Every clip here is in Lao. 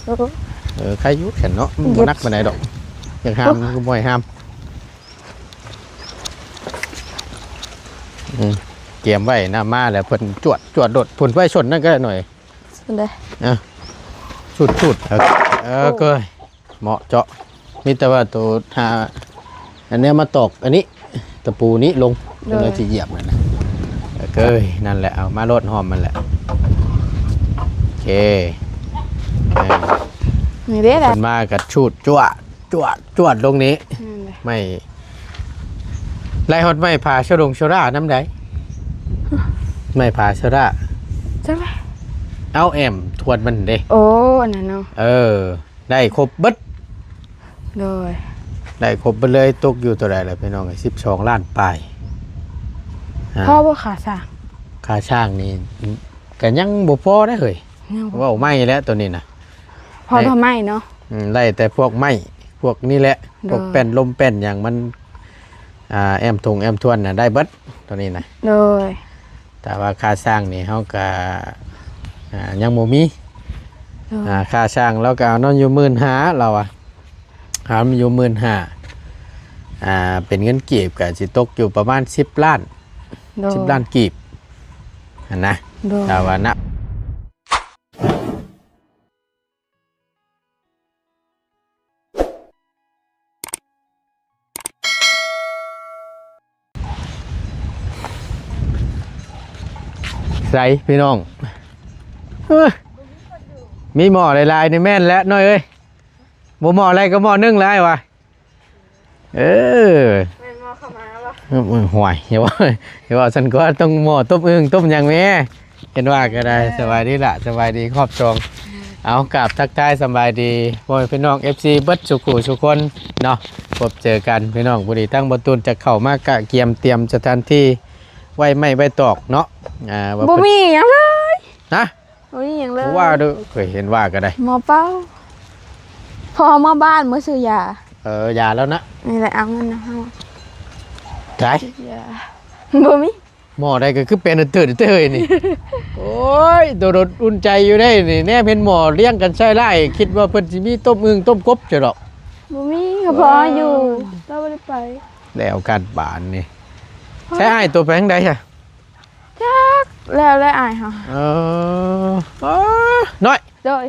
ເອີ ໄຄຢູ່ຊັ້ນເນາະ ມັນບໍ່ໜັກປານໃດດອກ. ຢາກຫ້າມກໍບໍ່ໃຫ້ຫ້າມ. ອືມ ກຽມໄວ້ນຳມາແລ້ວເພິ່ນຈວດ ຈວດໂດດ. ພຸ້ນໄວ້ຊົນນັ້ນກໍໄດ້ໜ້ອຍ. ຊົນໃດ? ອ່ະ ຊຸດໆ ເອີ ເອີ ໂອ້ ເກີຍ ເໝາະເຈາະ. ມີແຕ່ວ່າໂຕຫາອັນເນີ້ຍມາຕອກອັນນີ້ ຕະປູນີ້ລົງ. ໂດຍ ຈັ່ງໃດຊິຢຽບນັ້ນນະ. ເອີ ເກີຍ ນັ້ນແຫຼະ ເອົາມາໂລດ ຫອມມັນແຫຼະ. ໂອເຄ ເອີ ນີ້ເດ້ ເພິ່ນມາກໍຊຸດ ຈວດ ຈວດ ຈວດລົງນີ້. ນັ້ນແຫຼະ ໄມ້ ໄລ່ຮອດໄມ້ຜາສະດົງສະຫຼານຳໃດ. ໄມ້ຜາສະຫຼາ ຈັກແຫຼະ ເອົາແອ້ມທວນມັນເດ້. ໂອ້ ອັນນັ້ນເນາະ. ເອີ ໄດ້ຄົບເບິດ. ໂດຍ ໄດ້ຄົບເບິດເລີຍ. ຕົກຢູ່ເທົ່າໃດລະພີ່ນ້ອງເອີຍ? ສິບສອງລ້ານປາຍ. ອ່າ ພໍບໍ່ຄ່າສ້າງ? ຄ່າສ້າງນີ້ກໍຍັງບໍ່ພໍເດ້ເຮີ້ຍ. ຍັງບໍ່ ເວົ້າໃໝ່ແລ້ວໂຕນີ້ນະ. ພໍ ພໍໄມ້ເນາະ. ອືມ ໄດ້ແຕ່ພວກໄມ້ພວກນີ້ແຫຼະ. ໂດຍ ພວກແປ້ນລົມແປ້ນຫຍັງມັນ ອ່າ ແອ້ມທົງແອ້ມທວນນະ ໄດ້ເບິດໂຕນີ້ນະ. ໂດຍ ແຕ່ວ່າຄ່າສ້າງນີ້ເຮົາກະ ອ່າ ຍັງບໍ່ມີ. ໂດຍ ອ່າ ຄ່າສ້າງລາວກະເອົານຳຢູ່ໝື່ນຫ້າ ລາວວ່າ ເອົານຳຢູ່ໝື່ນຫ້າ. ອ່າ ເປັນເງິນກີບກະຊິຕົກຢູ່ປະມານສິບລ້ານ. ໂດຍ ສິບລ້ານກີບຫັ້ນນະ. ໂດຍ ຖ້າວ່ານະ ໃສພີ່ນ້ອງ ເອີ ມີໝໍ້ຫຼາຍໆນີ້ແມ່ນແຫຼະນ້ອຍເອີຍ. ບໍ່ໝໍ້ໃດກໍໝໍ້ໜຶ່ງແຫຼະອ້າຍວ່າ. ເອີ ແມ່ນໝໍ້ເຂົ້າມາບໍ່? ເອີ ຫ້ວຍ ຢ່າເວົ້າ ຢ່າເວົ້າຊັ້ນກວ່າ ຕ້ອງໝໍ້ຕົ້ມອຶ່ງຕົ້ມຫຍັງແມ້. ເຫັນວ່າກໍໄດ້. ເອີ ສະບາຍດີລະ ສະບາຍດີຮອບສອງ. ເອົາ ກາບທັກທາຍສະບາຍດີພໍ່ແມ່ພີ່ນ້ອງ ເອັຟຊີ ເບິດສູ່ຄູ່ສູ່ຄົນເນາະ. ພົບເຈີກັນພີ່ນ້ອງ ພໍດີທາງບໍ່ຕູນຈະເຂົ້າມາກະກຽມຕຽມສະຖານທີ່ໄວ້ໄມ້ໄວ້ຕອກເນາະ. ອ່າ ວ່າ ບໍ່ມີຫຍັງເລີຍນະ. ບໍ່ມີຫຍັງເລີຍ. ບໍ່ວ່າເດີ້ ເຄີຍເຫັນວ່າກໍໄດ້ ໝໍ້ເປົ່າ. ພໍ່ເອົາມາບ້ານ ມາຊື້ຢາ. ເອີ ຢາແລ້ວນະ. ນີ້ແຫຼະ ເອົາເງິນນຳເຮົາ. ໃສ? ຢາ ບໍ່ມີ. ໝໍ້ໃດກໍຄືເປັນເຕີເຕີນີ້. ໂອ້ຍ ໂດດໆ ອຸ່ນໃຈຢູ່ເດ້ນີ້. ແນມເຫັນໝໍ້ລຽງກັນໃສ່ຫຼາຍ ຄິດວ່າເພິ່ນຊິມີຕົ້ມອຶ່ງຕົ້ມກົບຊະດອກ. ບໍ່ມີ. ກໍພໍຢູ່ ເອີ ລາວບໍ່ໄດ້ໄປ. ແລ້ວກັນບາດນີ້. ໃຊ້ອ້າຍໂຕໄປທາງໃດຊະ? ຈັກ ແລ້ວແຫຼະອ້າຍເຮົາ. ເອີ ເອີ ນ້ອຍ. ໂດຍ.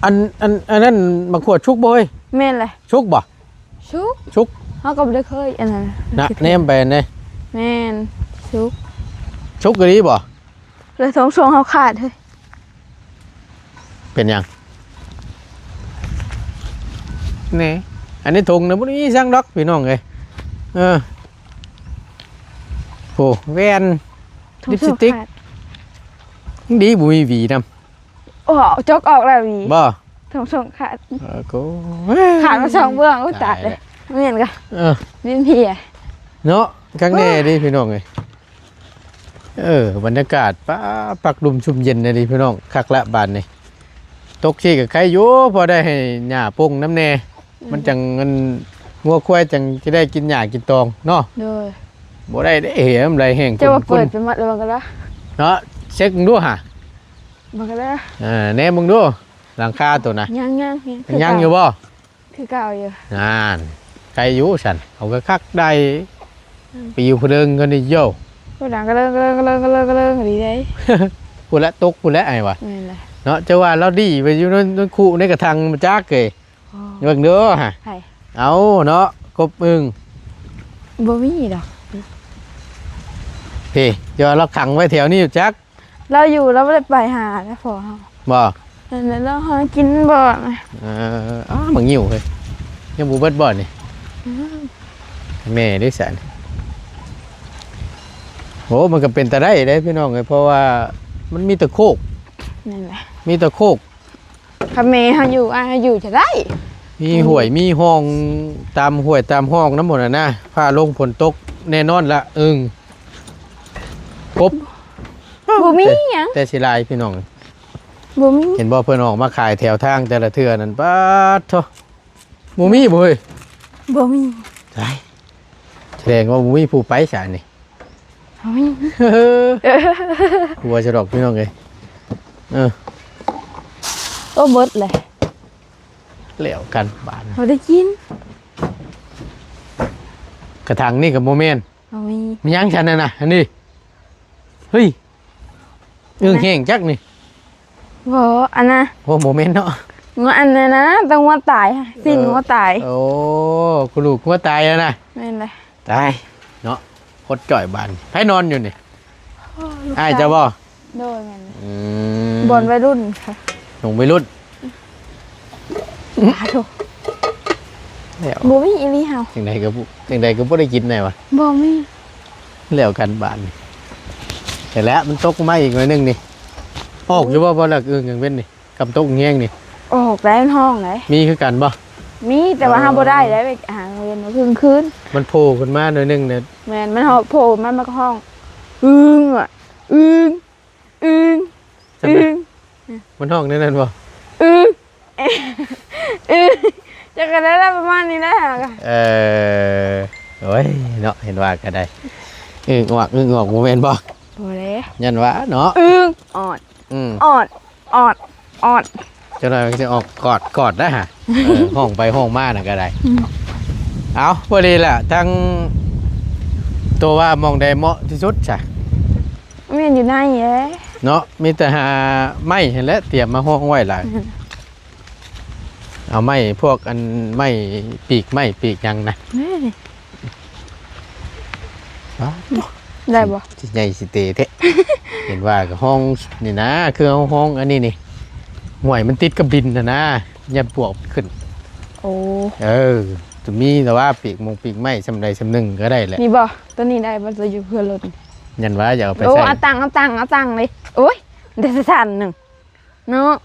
ອັນ ອັນ ອັນນັ້ນໝາກຂວດສຸກບໍ່ເຮີ້ຍ? ແມ່ນແຫຼະ. ສຸກບໍ່? ສຸກ ສຸກ. ເຮົາກໍບໍ່ໄດ້ເຄີຍອັນນັ້ນນະ. ແນມໄປອັນໃດ? ແມ່ນ ສຸກ. ສຸກອີ່ຫຼີບໍ່? ແລ້ວທ້ອງຊ່ວງເຮົາຂາດເຮີ້ຍ. ເປັນຫຍັງ? ນີ້ ອັນນີ້ຖົງນະ ບໍ່ໄດ້ມີຫຍັງດອກພີ່ນ້ອງເອີຍ. ເອີ ໂອ້ ແວ່ນ ລິບສະຕິກ ດີບໍ່ມີຫວີນຳ. ໂອ້ ຈົກອອກແລ້ວຫວີ. ບໍ່? ຖົງ ຖົງຂາດ. ເອີ ໂກ ຂາດມາສອງເບື້ອງ. ໂອ້ ຕາຍແລ້ວ. ແມ່ນກະ ເອີ ດິນເພຍເນາະ. ຄັກແນ່ເດ້ພີ່ນ້ອງເອີຍ. ເອີ ບັນຍາກາດ ປາ ພັກລົມຊຸ່ມເຢັນແນວນີ້ພີ່ນ້ອງ. ຄັກລະບາດນີ້ ຕົກຊີ້ກໍໄຄຢູ່ ພໍໄດ້ໃຫ້ຫຍ້າປົງນຳແດ່. ອືມ ມັນຈັ່ງ ມັນ ງົວຄວາຍຈັ່ງຊິໄດ້ກິນຫຍ້າກິນຕອງເນາະ. ໂດຍ. ບໍ່ໄດ້ເດ້ ເຫມໄຫຼແຫ້ງ. ເຈົ້າວ່າເປີດໄປໝົດແລ້ວ ເບິ່ງກໍໄດ້ເນາະ. ເຊັກເບິ່ງດູຫາ ເບິ່ງກໍໄດ້. ເອີ ແນມເບິ່ງດູ ຫຼັງຄາໂຕນະ. ຍັງ ຍັງ ຍັງ ຍັງຢູ່ບໍ່? ຄືເກົ່າຢູ່. ນັ້ນ ໄຄຢູ່ຊັ້ນ ເອົາຄັກໆໄດ້. ອືມ ໄປຢູ່ຜູ້ເດີງກໍນີ້ໂຢ. ຜູ້ດັງກະເລີງ ກະເລີງ ກະເລີງ ກະເລີງ ກະເລີງ ດີເດ້. ພຸ້ນແຫຼະ ຕົກພຸ້ນແຫຼະ ອ້າຍວ່າ. ແມ່ນແຫຼະເນາະ. ເຈົ້າວ່າລາວດີໄປຢູ່ໃນ ໃນຄຸໃນກະທັງມາຈັກເອີຍ. ໂອ້ ເບິ່ງເດີຫາ. ໃຜ? ເອົາເນາະ ກົບອຶ່ງ. ບໍ່ມີດອກ. ເພ ເຈົ້າວ່າລາວຂັງໄວ້ແຖວນີ້ຢູ່ຈັກ. ລາວຢູ່ ລາວບໍ່ໄດ້ໄປຫາແລ້ວ ພໍ່ເຮົາ. ບໍ່? ນັ້ນແຫຼະ ລາວຫາກິນບໍ່ນະ. ເອີ ອ້າ ໝາກງິ້ວເຮີ້ຍ ຍັງບໍ່ເບິດບໍ່ນີ້? ອືມ ແມ່ເດ້ຊັ້ນ. ໂອ້ ມັນກໍເປັນຕາໄດ້ເດ້ພີ່ນ້ອງເອີຍ ເພາະວ່າມັນມີແຕ່ໂຄກ. ນັ້ນແຫຼະ ມີແຕ່ໂຄກ. ຄັນແມ່ເຮົາຢູ່ ອ້າຍເຮົາຢູ່ຈະໄດ້. ມີຫ້ວຍ ອືມ ມີຮ່ອງ ຕາມຫ້ວຍຕາມຮ່ອງນຳໝົດຫັ້ນນະ. ຟ້າລົງຝົນຕົກແນ່ນອນລະ. ອຶ່ງ ກົບ ບໍ່ມີຫຍັງ ແຕ່ ແຕ່ຊິຫຼາຍພີ່ນ້ອງ. ບໍ່ມີ. ເຫັນບໍ່ ເພິ່ນອອກມາຂາຍແຖວທາງແຕ່ລະເທື່ອນັ້ນ ປາດໂທ້ ບໍ່ມີບໍ່ເຮີ້ຍ? ບໍ່ມີ. ຕາຍ ສະແດງວ່າບໍ່ມີຜູ້ໄປຊະນີ້. ບໍ່ມີ. ກົວຊະດອກພີ່ນ້ອງເອີຍ. ເອີ ໂອ້ ເບິດເລີຍ. ແລ້ວກັນບາດນີ້ ບໍ່ໄດ້ກິນ. ກະຖັງນີ້ກໍບໍ່ແມ່ນ. ບໍ່ມີ. ມີຫຍັງຊັ້ນນັ້ນນະ? ອັນນີ້. ເຮີ້ຍ. ອຶ່ງແຫ້ງຈັກນີ້. ບໍ່ ອັນນະ. ໂອ້ ບໍ່ແມ່ນເນາະ. ງົວອັນນັ້ນນະ ແຕ່ງົວຕາຍ. ຊີ້ນ ເອີ ງົວຕາຍ. ໂອ້ ກະດູກງົວຕາຍຫັ້ນນະ. ແມ່ນແຫຼະ. ຕາຍເນາະ. ຄົດຈ່ອຍບາດນີ້. ໃຜນອນຢູ່ນີ້? ໂອ້ ລູກຊາຍ. ອ້າຍເຈົ້າບໍ່? ໂດຍ ແມ່ນ. ອືມ ບ່ອນໄວລຸ້ນ. ດົງໄວລຸ້ນ. ອາໂທ ແລ້ວ ບໍ່ມີອີ່ຫຼີເຮົາ. ຈັ່ງໃດກໍບໍ່ ຈັ່ງໃດກໍບໍ່ໄດ້ກິນແນ່ວະ. ບໍ່ມີ. ແລ້ວກັນບາດນີ້. ແຕ່ແລ້ວມັນຕົກມາອີກໜ້ອຍໜຶ່ງນີ້. ອອກຢູ່ບໍ່? ບໍ່ ແລ້ວອຶ່ງຫຍັງເວັນນີ້ ກຳຕົກແຮງນີ້. ອອກໄດ້ ມັນຮ້ອງໄດ໋. ມີຄືກັນບໍ່? ມີ ແຕ່ວ່າ ເອີ ເຮົາບໍ່ໄດ້ໄດ໋ ໄປຫາເວັນເມື່ອຄືນ. ມັນໂຜ່ຂຶ້ນມາໜ້ອຍໜຶ່ງເດ້. ແມ່ນ ມັນໂຜ່ມາ ມັນກໍຮ້ອງ ອຶ່ງ ອະ ອຶ່ງ ອຶ່ງ ອຶ່ງ. ມັນຮ້ອງແນວນັ້ນບໍ່? ອື ອື ຈັກກະໄດ້ລະ ປະມານນີ້ແຫຼະ. ເອີ ໂອ້ຍເນາະ ເຫັນວ່າກະໄດ້ ອຶ່ງອອກ ອຶ່ງອອກ ບໍ່ແມ່ນບໍ່? ບໍ່ແຫຼະ ຢ້ານວ່າເນາະ. ອຶ່ງອອດ ອືມ ອອດ ອອດ ອອດ. ຈັກໜ້ອຍມັນຊິອອກກອດ ກອດໄດ້ຫະ. ເອີ ຮ້ອງໄປຮ້ອງມານັ້ນກະໄດ້. ອືມ ເອົາ ພໍດີລະ ທັງໂຕວ່າໝ່ອງໃດເໝາະທີ່ສຸດຊະ? ແມ່ນຢູ່ໃນເດ້ເນາະ. ມີແຕ່ຫາໄມ້ຫັ້ນແຫຼະ ຕຽມມາຮອງໄວ້ຫຼາຍ. ອືມ ເອົາໄມ້ພວກອັນໄມ້ປີກ ໄມ້ປີກຫຍັງນະ. ນີ້ ອໍ ໄດ້ບໍ່? ຊິໃຫຍ່ຊິເຕແທ້. ເຫັນວ່າກໍຮອງນີ້ນະ ຄືເຮົາຮອງອັນນີ້ນີ້ ຫ້ວຍມັນຕິດກັບດິນຫັ້ນນະ ຢ້ານປວກມັນຂຶ້ນ. ໂອ້ ເອີ ຈະມີແຕ່ວ່າປີກມົງປີກໄມ້ສ່ຳໃດສ່ຳໜຶ່ງກໍໄດ້ແຫຼະ. ນີ້ບໍ່? ໂຕນີ້ໄດ້ບໍ່? ໂຕຢູ່ເພື່ອລົດ. ຢ້ານວ່າຢາກເອົາໄປໃສ່. ໂອ້ ເອົາຕັ້ງ ເອົາຕັ້ງ ເອົາຕັ້ງເລີຍ. ໂອ້ຍ ໄດ້ແຕ່ຊັ້ນໜຶ່ງ. ເນາະ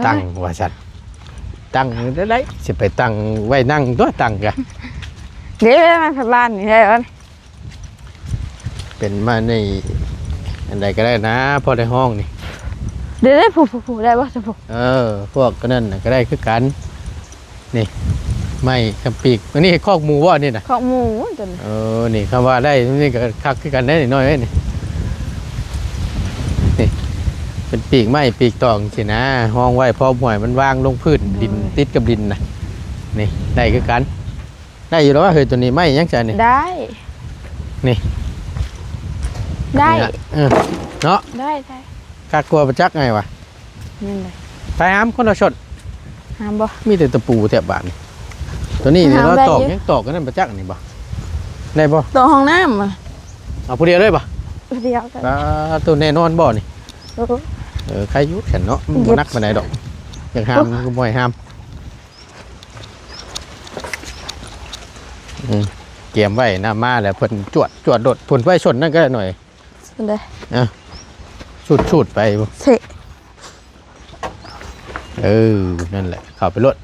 ຕັ້ງວ່າຊັ້ນ ຕັ້ງໄດ້ ຊິໄປຕັ້ງໄວ້ນັ່ງຕົວະ ຕັ້ງກະ ເດ້ ມາພັກບ້ານນີ້ໄດ້ບໍ່? ເປັນມາໃນອັນໃດກໍໄດ້ນະ ພໍໄດ້ຮອງນີ້. ເດ້ໆ ຜູ້ໆ ໄດ້ບໍ່ ສະໂພກ? ເອີ ພວກອັນນັ້ນນະກໍໄດ້ຄືກັນ. ນີ້ ໄມ້ຄຳປີກ ອັນນີ້ຄອກໝູບໍ່ ອັນນີ້ນະ? ຄອກໝູຕົວນີ້. ເອີ ນີ້ ຄຳວ່າໄດ້ ນີ້ກໍຄັກຄືກັນໄດ໋ ນ້ອຍເອີຍ ນີ້ ນີ້ ເປັນປີກໄມ້ປີກຕອກຊີ້ນະ ຮອງໄວ້ ພໍຫ້ວຍມັນວາງລົງພື້ນ ອືມ ດິນຕິດກັບດິນນະ. ນີ້ ໄດ້ຄືກັນ ໄດ້ຢູ່ແລ້ວເຮີ້ຍ ຕົວນີ້ ໄມ້ຫຍັງຊະນີ້? ໄດ້ ນີ້ ໄດ້ ນີ້ລະ ເອີ ເນາະ ໄດ້ ໄດ້ ຄັກກວ່າປະຈັກໄງວະ. ແມ່ນເລີຍ ໄປຫາມຄົນລະຊົນ ຫາມບໍ່? ມີແຕ່ຕະປູແທ້ບາດນີ້. ຕົວນີ້ນີ້ ຫາມ ເຮົາຕອກ ໄດ້ຢູ່ ຍັງຕອກອັນນັ້ນປະຈັກນີ້ບໍ່? ໄດ້ບໍ່? ຕອກຫ້ອງນ້ຳ ເອົາຜູ້ດຽວເລີຍບໍ່? ຜູ້ດຽວກໍ ອ່າ ຕົວແນ່ນອນບໍ່ນີ້? ເອີ ເອີ ໄຄຢູ່ຊັ້ນເນາະ ມັນບໍ່ໜັກປານໃດດອກ. ຢາກຫາມ ໂອ້ ກໍບໍ່ໃຫ້ຫາມ. ອືມ ກຽມໄວ້ນຳ ມາແລ້ວເພິ່ນຈວດ ຈວດໂລດ ພຸ້ນໄວ້ຊົນນັ້ນກໍໄດ້ໜ້ອຍ. ເອີ ສູດໆ ໄປ ເຊະ ເອີ ນັ້ນແຫຼະ ເຂົ້າໄປໂລດ.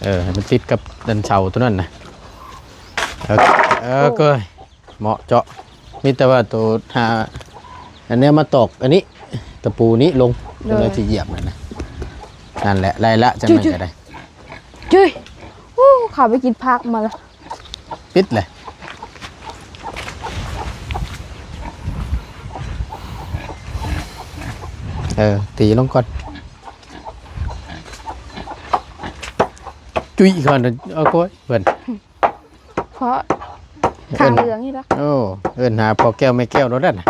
ເອີ ໃຫ້ມັນຕິດກັບອັນເສົາຕົວນັ້ນນະ. ເອີ ເອີ ໂອ້ ກໍເໝາະເຈາະ ມີແຕ່ວ່າໂຕຫາອັນນີ້ມາຕອກອັນນີ້ ຕະປູນີ້ລົງ ໂດຍ ຈັ່ງໃດຊິຢຽບນັ້ນນະ. ນັ້ນແຫຼະ ໄດ້ລະ ຈັ່ງນັ້ນກໍໄດ້. ຈຸ້ຍ ອູ້ ເຂົ້າໄປກິນຜັກມາລະ. ປິດເລີຍ ເອີ ຕີລົງກ່ອນ. ຈຸ້ຍກ່ອນ ເອົາໂກຍເພິ່ນ ເພາະ ເອີ້ນ ຂ້າງເຫຼືອງນີ້ລະ. ໂອ້ ເອີ້ນຫາພໍ່ແກ້ວແມ່ແກ້ວໂລດນັ້ນນະ.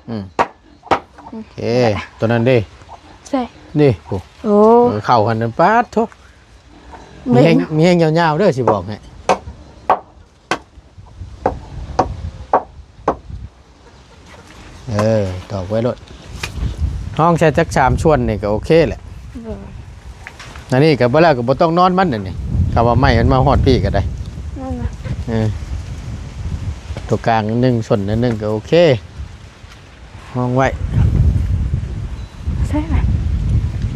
ອືມ ໂອເຄ ໂຕນັ້ນເດ້ ໃສ່ ນີ້ ໂອ້ ເອີ ເຂົ້າຫັ້ນ ປາດໂທ້ ມີແຮງ ມີແຮງຍາວໆ ເດີ ຊິບອກໃຫ້. ເອີ ຕອກໄວ້ໂລດ ຫ້ອງໃສ່ຈັກສາມສ່ວນນີ້ກໍໂອເຄແຫຼະ. ໂດຍ ອັນນີ້ກໍບໍ່ແລ້ວກໍບໍ່ຕ້ອງນອນມັນອັນນີ້ ຖ້າວ່າໄມ້ມັນມາຮອດພີ້ກໍໄດ້. ນັ້ນນະ ເອີ ຕົວກາງໜຶ່ງ ສົ້ນໜຶ່ງກໍໂອເຄ ຮອງໄວ້. ໃສ່ລະ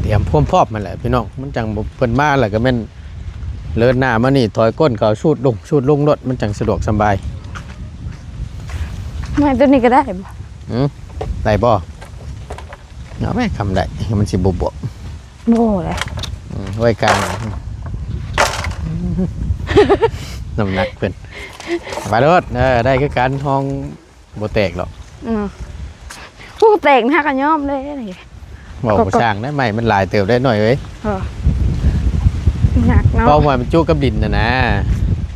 ຕຽມພວມພ້ອມຫັ້ນແຫຼະພີ່ນ້ອງ ມັນຈັ່ງບໍ່ ເພິ່ນມາແລ້ວກໍແມ່ນເລີນໜ້າມານີ້ ຖອຍກົ້ນກໍເອົາສູດລົງ ສູດລົງໂລດ ມັນຈັ່ງສະດວກສະບາຍ. ໄມ້ຕົວນີ້ກໍໄດ້ບໍ່? ຫື ໄດ້ບໍ່? ເອົາໄວ້ຄຳໄດ້ ມັນຊິບໍ່ບວກ. ບໍ່ແຫຼະ ອືມ ໄວ້ກາງ ນ້ຳໜັກເພິ່ນ ໄປໂລດ. ເອີ ໄດ້ຄືກັນ ຮອງບໍ່ແຕກດອກ. ອືມ ຜູ້ແຕກນະ ຫາກະຍອມເລີຍນີ້. ເວົ້າບໍ່ຊ່າງໄດ໋ ໄມ້ມັນຫຼາຍເຕີບໄດ໋ນ້ອຍເອີຍ. ເອີ ໜັກເນາະ ເພາະວ່າມັນຈຸກັບດິນຫັ້ນນະ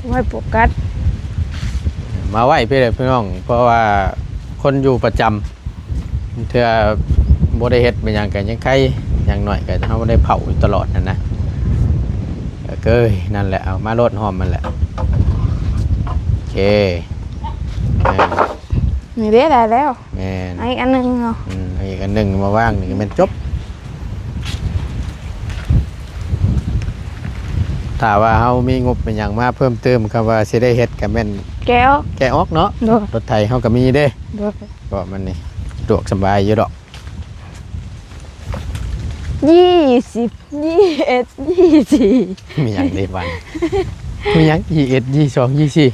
ໄວ້ໂຟກັສ. ມາໄວ້ເພິ່ນແຫຼະພີ່ນ້ອງ ເພາະວ່າຄົນຢູ່ປະຈຳ ເທື່ອບໍ່ໄດ້ເຮັດແມ່ນຫຍັງກໍຍັງໄຄ ຢ່າງໜ້ອຍກໍເຮົາໄດ້ເຜົາຢູ່ຕະຫຼອດຫັ້ນນະ. ເອີຍ ນັ້ນແຫຼະ ເອົາມາໂລດ ຫອມມັນແຫຼະ. ໂອເຄ ເອີ ນີ້ເດ້ ໄດ້ແລ້ວ. ແມ່ນ ເອົາອີກອັນໜຶ່ງເນາະ. ອືມ ເອົາອີກອັນໜຶ່ງມາວາງນີ້ກໍແມ່ນຈົບ. ຖ້າວ່າເຮົາມີງົບມີຫຍັງມາເພີ່ມເຕີມ ຄຳວ່າຊິໄດ້ເຮັດກໍແມ່ນແກະອອກ ແກະອອກເນາະ. ໂດຍ ລົດໄຖເຮົາກໍມີເດ້. ໂດຍ ເພາະມັນນີ້ສະດວກສະບາຍຢູ່ດອກ. ຍີ່ສິບ ຍີ່ເອັດ ຍີ່ສີ່ ມີຫຍັງເດບັດ ມີຫຍັງ ຍີ່ເອັດ ຍີ່ສອງ ຍີ່ສີ່.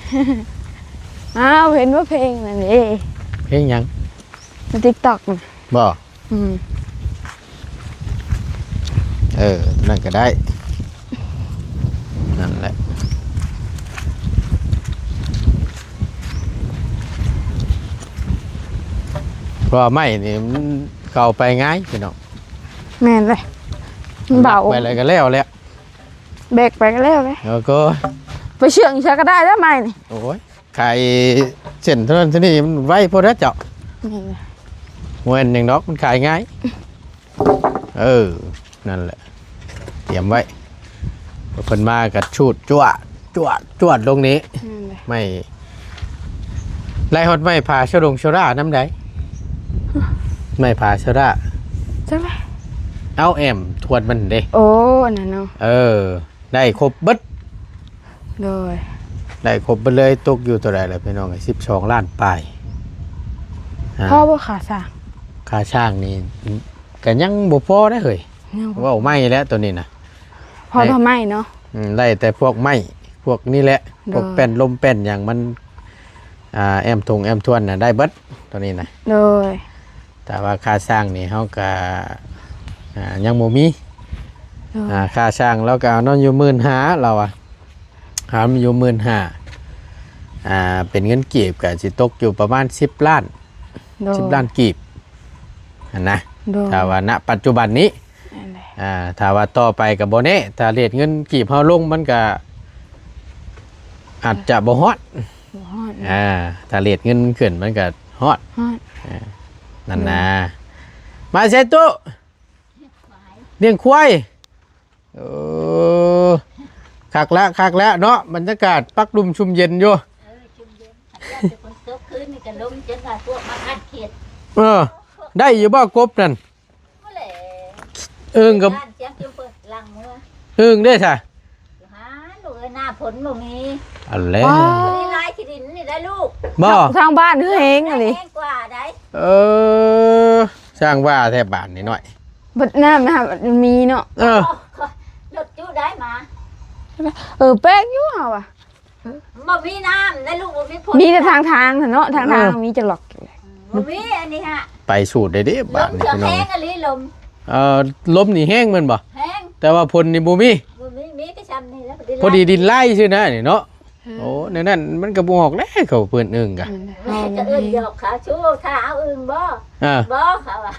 ອ້າວ ເຫັນວ່າເພງນັ້ນເດ້. ເພງຫຍັງ? ໃນຕິກຕັອກນະ ບໍ່? ອືມ ເອີ ນັ້ນກໍໄດ້ ນັ້ນແຫຼະ. ເພາະວ່າໄມ້ນີ້ມັນເຂົ້າໄປງ່າຍພີ່ນ້ອງ. ແມ່ນເລີຍ ມັນເບົາ ແບກໄປແລ້ວກໍແລ້ວແຫຼະ ແບກໄປກໍແລ້ວເລີຍ. ແລ້ວກໍໄປເຊື່ອງໃສກໍໄດ້ແລ້ວໄມ້ນີ້. ໂອ້ຍ ຂາຍເສັ້ນເທົ່ານັ້ນເທົ່ານີ້ມັນໄວໂພດແລ້ວເຈົ້າ. ແມ່ນເລີຍ ບໍ່ແມ່ນຫຍັງດອກ ມັນຂາຍງ່າຍ. ເອີ ນັ້ນແຫຼະ ຕຽມໄວ້ ເພິ່ນມາກໍຊູດຈວດ ຈວດ ຈວດລົງນີ້. ແມ່ນເລີຍ ໄມ້ ໄລ່ຮອດໄມ້ຜາສະດົງສະຫຼານຳໃດ ໄມ້ຜາສະຫຼາ ຈັ່ງໃດ ເອົາແອ້ມທວດມັນເດ້. ໂອ້ ອັນນັ້ນເນາະ ເອີ ໄດ້ຄົບເບິດ. ໂດຍ ໄດ້ຄົບເບິດເລີຍ. ຕົກຢູ່ເທົ່າໃດລະພີ່ນ້ອງ? ສິບສອງລ້ານປາຍ. ອ່າ ພໍບໍ່ຄ່າສ້າງ? ຄ່າສ້າງນີ້ກໍຍັງບໍ່ພໍເດ້ເຮີ້ຍ ຍັງບໍ່ ເວົ້າໄມ້ແຫຼະໂຕນີ້ນະ ພໍ ໃຫ້ ເທົ່າໄມ້ເນາະ. ອືມ ໄດ້ແຕ່ພວກໄມ້ພວກນີ້ແຫຼະ ໂດຍ ພວກແປ້ນລົມແປ້ນຫຍັງມັນ ອ່າ ແອ້ມທົ່ງແອ້ມທວນນະ ໄດ້ເບິດໂຕນີ້ນະ. ໂດຍ ແຕ່ວ່າຄ່າສ້າງນີ້ເຮົາກໍ ອ່າ ຍັງບໍ່ມີ. ໂດຍ ອ່າ ຄ່າສ້າງລາວກໍເອົານຳຢູ່ໝື່ນຫ້າ ລາວວ່າ ເອົານຳຢູ່ໝື່ນຫ້າ ອ່າ ເປັນເງິນກີບກໍຊິຕົກຢູ່ປະມານສິບລ້ານ. ໂດຍ ສິບລ້ານກີບຫັ້ນນະ. ໂດຍ ຖ້າວ່ານະປັດຈຸບັນນີ້ ແມ່ນແຫຼະ ອ່າ ຖ້າວ່າຕໍ່ໄປກໍບໍ່ແນ່ ຖ້າເຣດເງິນກີບເຮົາລົງມັນກໍອາດຈະບໍ່ຮອດ ບໍ່ຮອດ ອ່າ ຖ້າເຣດເງິນມັນຂຶ້ນມັນກໍຮອດ ຮອດ ອ່າ ນັ້ນນະ. ໂດຍ ມາໃສ່ຕູ້ ລ້ຽງຄວາຍ. ເອີ ຄັກລະ ຄັກລະເນາະ ບັນຍາກາດປັກດຸ່ມຊຸ່ມເຢັນຢູ່. ເອີ ຊຸ່ມເຢັນ ຄັນວ່າແຕ່ຝົນຕົກຄືນນີ້ກໍລົມຈົນວ່າພວກມາກັດເຂດ. ເອີ ໄດ້ຢູ່ບໍ່ກົບນັ້ນ? ບໍ່ແຫຼະ ເອີ່ງກໍ ຢ້ານສຽງເປີດຫຼັງເມືອ. ເອີ່ງເດ້ຊະ? ຫາລູກເອີຍ ໜ້າຝົນບໍ່ມີ ອັນແລະ ອໍ ບໍ່ໄດ້ລາຍຂີ້ດິນນີ້ໄດ້ລູກ. ບໍ່ ທາງບ້ານຄືແຮງອັນນີ້ ແຮງກວ່າໃດ໋. ເອີ ຊ່າງວ່າແທ້ບ້ານນີ້ນ້ອຍ ເບິດນ້ຳນະ ມັນມີເນາະ. ເອີ ລົດຈຸໄດ້ມາ ເອີ ແປກຢູ່ເຮົາວ່າ ບໍ່ມີນ້ຳນະລູກ ບໍ່ມີຝົນ ມີແຕ່ທາງທາງເນາະ ທາງທາງ ເອີ ມີຈັກລັອກ ບໍ່ມີອັນນີ້ຮະ ໄປສູດໄດ້ເດ້ບ້ານນີ້ ລົມເຂືອແຮງອີ່ຫຼີ ລົມ ເອີ ລົມນີ້ແຮງແມ່ນບໍ່? ແຮງ ແຕ່ວ່າຝົນນີ້ບໍ່ມີ ບໍ່ມີ ມີແຕ່ຊ່ຳນີ້ແຫຼະ ພໍດີດິນລາຍຊື່ນະນີ້ເນາະ. ໂອ້ ແນວນັ້ນມັນກໍບໍ່ອອກແລ້ວ ເຂົາເອີ້ນເອີ່ງກະ ແມ່ນ ກໍເອີ້ນຫຍອກເຂົາ ຊູຖ້າເອົາອຶ່ງບໍ່? ອ່າ ບໍ່ ເຂົາວ່າ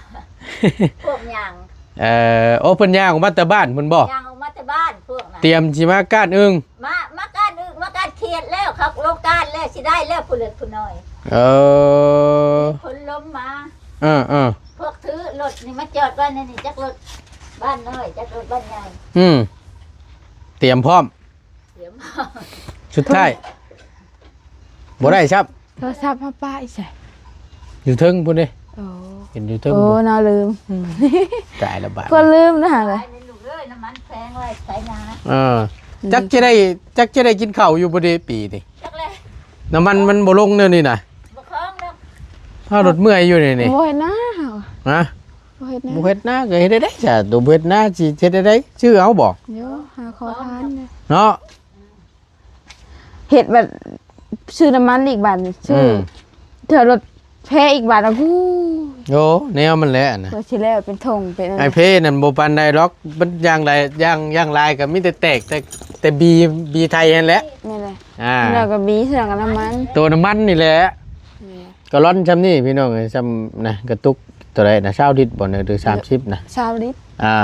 ພວກຍ່າງ ເອີ ໂອ້ ເພິ່ນຍ່າງອອກມາແຕ່ບ້ານພຸ້ນບໍ່? ຍ່າງອອກມາແຕ່ບ້ານພວກນັ້ນ ຕຽມຊິມາກ້ານອຶ່ງ ມາ ມາກ້ານອຶ່ງ ມາກ້ານຂຽດແລ້ວ ເຂົາລົງກ້ານແລ້ວ ຊິໄດ້ແລ້ວຜູ້ເລັກຜູ້ນ້ອຍ. ເອີ ຝົນລົມມາ ເອີໆ ພວກຖືລົດນີ້ມາຈອດໄວ້ໃນນີ້ ຈັກລົດບ້ານນ້ອຍ ຈັກລົດບ້ານໃຫຍ່ ອືມ ຕຽມພ້ອມ ຕຽມພ້ອມ ສຸດທ້າຍ ບໍ່ໄດ້ຊ້ຳ ໂທລະສັບເຮົາປະຢູ່ໃສ? ຢູ່ເທິງພຸ້ນເດ້. ໂອ້ ເຫັນຢູ່ເທິງ ໂອ້ ພຸ້ນ ເນາະ ລືມ ອືມ ຕາຍລະບາດ ເພິ່ນລືມນະຫາເລີຍ ໄປນີ້ລູກເອີຍ ນ້ຳມັນແຂວງໄວ້ໃສນາ. ເອີ ອືມ ຈັກຈະໄດ້ ຈັກຈະໄດ້ກິນເຂົ້າຢູ່ບໍ່ເດປີນີ້? ຈັກແຫຼະ ນ້ຳມັນມັນບໍ່ລົງແນວນີ້ນະ ບໍ່ຄອງດອກ ເຮົາລົດເມື່ອຍຢູ່ນີ້ນີ້ ໂອ້ຍ ນາ ຮະ? ບໍ່ເຮັດນາ ບໍ່ເຮັດນາກໍເຮັດໄດ້ໃດ໋ຊະ ໂຕບໍ່ເຮັດນາຊິເຮັດໄດ້ໃດ໋ ຊື້ເອົາບໍ່? ໂຍ ຫາຂໍທານເນາະ ເຮັດບັດ ຊື້ນ້ຳມັນອີກບາດນີ້ ຊື້ ອືມ ເທື່ອລົດແພອີກບາດ ໂອ້ ແນວມັນແຫຼະນະ ກໍຊິແລ້ວເປັນຖົງເປັນ ໄອ້ເພນັ້ນບໍ່ປານໃດດອກ ມັນຢ່າງໃດ ຢ່າງ ຢ່າງຫຼາຍກໍມີແຕ່ແຕກ ແຕ່ ແຕ່ບີ ບີໄທຫັ້ນແຫຼະ ແມ່ນແຫຼະ ອ່າ ແລ້ວກໍບີເຄື່ອງກັບນ້ຳມັນ ໂຕນ້ຳມັນນີ້ແຫຼະ ແມ່ນ ກາລອນຊ່ຳນີ້ພີ່ນ້ອງເອີຍ ຊ່ຳນະ ກະຕຸກ ເທົ່າໃດນະ ຊາວລິດບໍ່ ຫຼືສາມສິບນະ? ຊາວລິດ. ອ່າ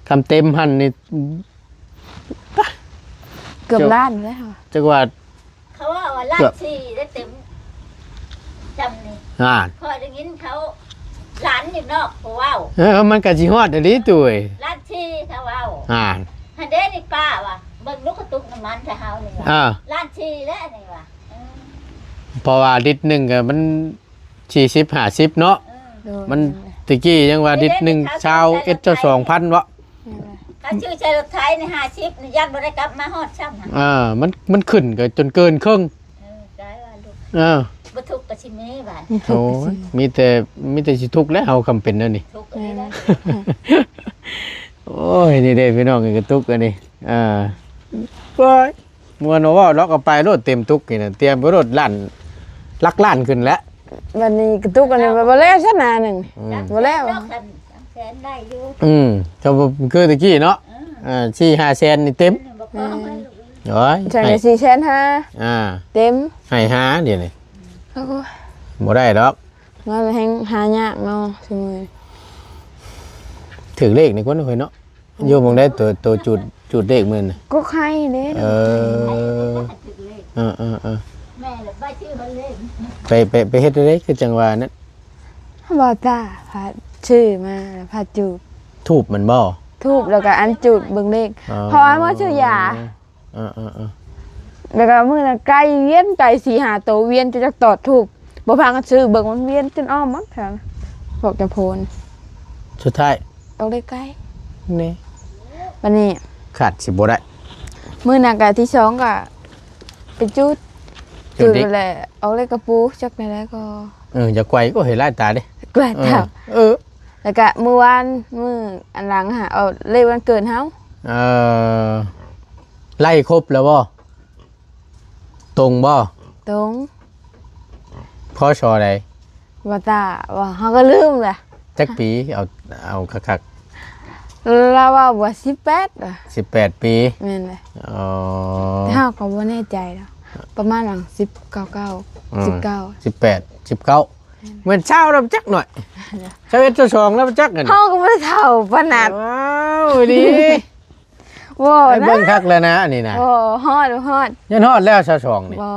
ຄຳເຕັມຫັ້ນນີ້ ເກືອບລ້ານແລ້ວ ຈັກວ່າ ເຂົາເວົ້າວ່າລ້ານສີ່ໄດ້ເຕັມ ຈຳນີ້ ອ່າ ຂ້ອຍໄດ້ຍິນເຂົາ ຫຼານຢູ່ນອກເຂົາເວົ້າ. ເອີ ມັນກໍຊິຮອດອີ່ຫຼີ ຕຸ້ຍ ລ້ານສີ່ເຂົາເວົ້າ. ອ່າ ຫັ້ນເດ້ນີ້ປ້າວ່າ ເບິ່ງລູກກະຕຸກນ້ຳມັນໃສ່ເຮົານີ້ວ່າ ອ່າ ລ້ານສີ່ແລ້ວນີ້ວ່າ. ເອີ ເພາະວ່າລິດໜຶ່ງກໍມັນສີ່ສິບຫ້າສິບເນາະ. ເອີ ໂດຍ ມັນແມ່ນແຫຼະ ແຕ່ກີ້ຍັງວ່າລິດໜຶ່ງຊາວເອັດຊາວສອງພັນເນາະ. ຄັນຊື້ໃສ່ລົດໄຖນີ້ຫ້າສິບນີ້ ຢ້ານບໍ່ໄດ້ກັບມາຮອດຊ້ຳ. ອ່າ ມັນ ມັນຂຶ້ນກໍຈົນເກີນເຄິ່ງ. ເອີ ກາຍວ່າລູກ ເອີ ບໍ່ທຸກກໍຊິມີບາດ. ໂອ້ຍ ມີແຕ່ ມີແຕ່ຊິທຸກແຫຼະເຮົາ ຄຳເປັນແນວນີ້. ທຸກອີ່ຫຼີແຫຼະ. ໂອ້ຍ ນີ້ເດ້ພີ່ນ້ອງ ກະຕຸກອັນນີ້ ອ່າ ໂອ້ຍ ມ່ວນບໍ່ເວົ້າດອກ ເອົາໄປໂລດ ເຕັມຕຸກນີ້ນະ ຕຽມໄປໂລດ ລ້ານ ຫຼັກລ້ານຂຶ້ນແລ້ວ. ບັດນີ້ກະຕຸກອັນນີ້ບໍ່ແລ້ວຊັ້ນນະໜຶ່ງ ອືມ ບໍ່ແລ້ວ ສອງແສນໄດ້ຢູ່. ອືມ ກໍບໍ່ຄືແຕ່ກີ້ເນາະ. ເອີ ອ່າ ສີ່ຫ້າແສນນີ້ເຕັມ. ໂອ້ຍ ຈັ່ງໃດສີ່ແສນຫ້າ ອ່າ ເຕັມ ໃຫ້ຫ້າດຽວນີ້. ໂອ້ຍ ບໍ່ໄດ້ດອກ ເງິນແຮ່ງຫາຍາກເນາະ ຊຸມື້ ຖືກເລກນີ້ຄົນເຄີຍເນາະ. ຢູ່ໝ່ອງໃດ ໂຕ ໂຕຈູດ ຈູດເລກມື້ນັ້ນນະ? ກົກໄຮເດ້. ເອີ ເອີໆໆ ແມ່ລະໄປຊື້ເພິ່ນເລກ. ໄປ ໄປ ໄປເຮັດຈັ່ງໃດ ຄືຈັ່ງວ່ານັ້ນ? ບໍ່ຕາ ພາຊື້ມາ ແລ້ວພາຈູດ. ທູບມັນບໍ່? ທູບ ແລ້ວກໍອັນຈູດເບິ່ງເລກ. ອໍ ເພາະວ່າມາຊື້ຢາ. ເອີໆໆ ແລ້ວກໍມື້ນັ້ນໄກ ວຽນໄກສີ່ຫ້າໂຕ ວຽນຈົນຢາກຕອດທູບ ບໍ່ພາກັນຊື້ເບິ່ງ ມັນວຽນຈົນອ້ອມໝົດແຖວພວກເຈົ້າໂພນ. ສຸດທ້າຍ ອອກເລກໄກນີ້. ບັດນີ້ຂາດຊິບໍ່ໄດ້. ມື້ນັ້ນກະທີສອງກະໄປຈູດ ຈູດອີກ ຈູດແລ້ວອອກເລກກະປູ ຈັກແນວໃດກໍ ເອີ ຢ່າໄກວ ໂອ້ຍ ຫຼາຍຕາເດ້ ຫຼາຍຕາ. ເອີ ເອີ ແລ້ວກະມື້ວານ ມື້ອັນຫຼັງຫາ ອອກເລກວັນເກີດເຮົາ. ເອີ ໄລ່ຄົບແລ້ວບໍ່? ຕົງບໍ່? ຕົງ. ພ.ສ. ໃດ? ບໍ່ຕາ ວ່າເຮົາກໍລືມລະ. ຈັກປີ? ເອົາ ເອົາຄັກໆ. ລາວເວົ້າວ່າສິບແປດວ່າ. ສິບແປດປີ. ແມ່ນແຫຼະ. ອໍ ແຕ່ເຮົາກໍບໍ່ແນ່ໃຈດອກ ປະມານຫວ່າງສິບເກົ້າ ເກົ້າ ອືມ ສິບເກົ້າ ສິບແປດ ສິບເກົ້າ. ແມ່ນ ແມ່ນຊາວແລ້ວຈັກໜ້ອຍ. ຊາວເອັດ ຊາວສອງແລ້ວຈັກ. ອັນນີ້ເຮົາກໍບໍ່ໄດ້ເຖົ້າປານນັ້ນ. ວ້າວ ດີ. ບໍ່ນະ ໄປເບິ່ງຄັກແລ້ວນະອັນນີ້ນະ. ບໍ່ຮອດ ບໍ່ຮອດ. ຍັງຮອດແລ້ວຊາວສອງນີ້. ບໍ່